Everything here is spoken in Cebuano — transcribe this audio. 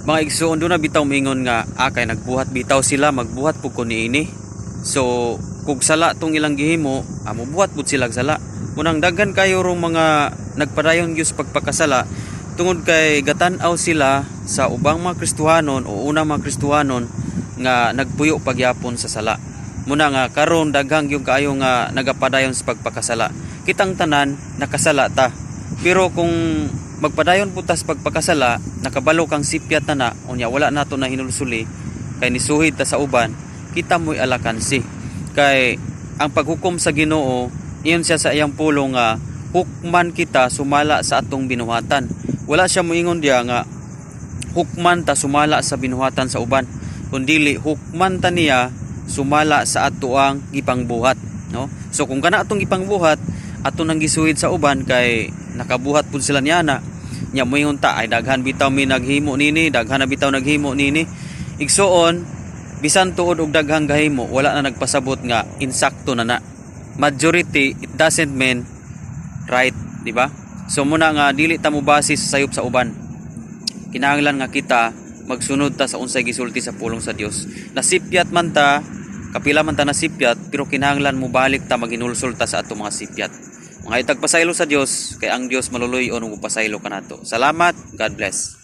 Mga igsuon, duna bitaw mingon nga, "Ah, kay nagbuhat bitaw sila, magbuhat pud ko niini." So kung sala tong ilang gihimo, mobuhat pud sila sala. Munang daghan kayo rong mga nagpadayon gyud sa pagpakasala tungod kay gatan-aw sila sa ubang mga Kristohanon o unang mga Kristohanon nga nagpuyo pagyapon sa sala. Muna nga karon daghang gyud kaayo nga nagapadayon sa pagpakasala. Kitang tanan nakasala ta. Pero kung magpadayon pud ta sa pagpakasala, nakabalo kang sipyat na na, unya wala nato na hinulsuli kay nisuhid ta sa uban, kita mo'y alakansi. Kay ang paghukom sa Ginoo, iyon siya sa iyang pulong nga hukman kita sumala sa atong binuhatan. Wala siya moingon diya nga hukman ta sumala sa binuhatan sa uban, kundili hukman ta niya sumala sa atoang gipangbuhat, no? So kung kana atong gipangbuhat, ato nang gisuhid sa uban kay nakabuhat pud sila niya na nya, moingon ta, "Ay, daghan bitaw mi naghimo nini, daghan na bitaw naghimo nini." Igsuon, bisan tuod og daghang gahimo, wala na nagpasabot nga insakto na na. Majority, it doesn't mean right, di ba? So muna nga dili ta mo base sa sayop sa uban. Kinahanglan nga kita magsunod ta sa unsay gisulti sa pulong sa Dios. Nasipyat man ta, kapila man ta nasipyat, pero kinahanglan mo balik ta, maghinulsol ta sa atong mga sipyat. Mga itag pasaylo sa Dios kay ang Dios maluluy-on ug pasaylo kanato. Salamat, God bless.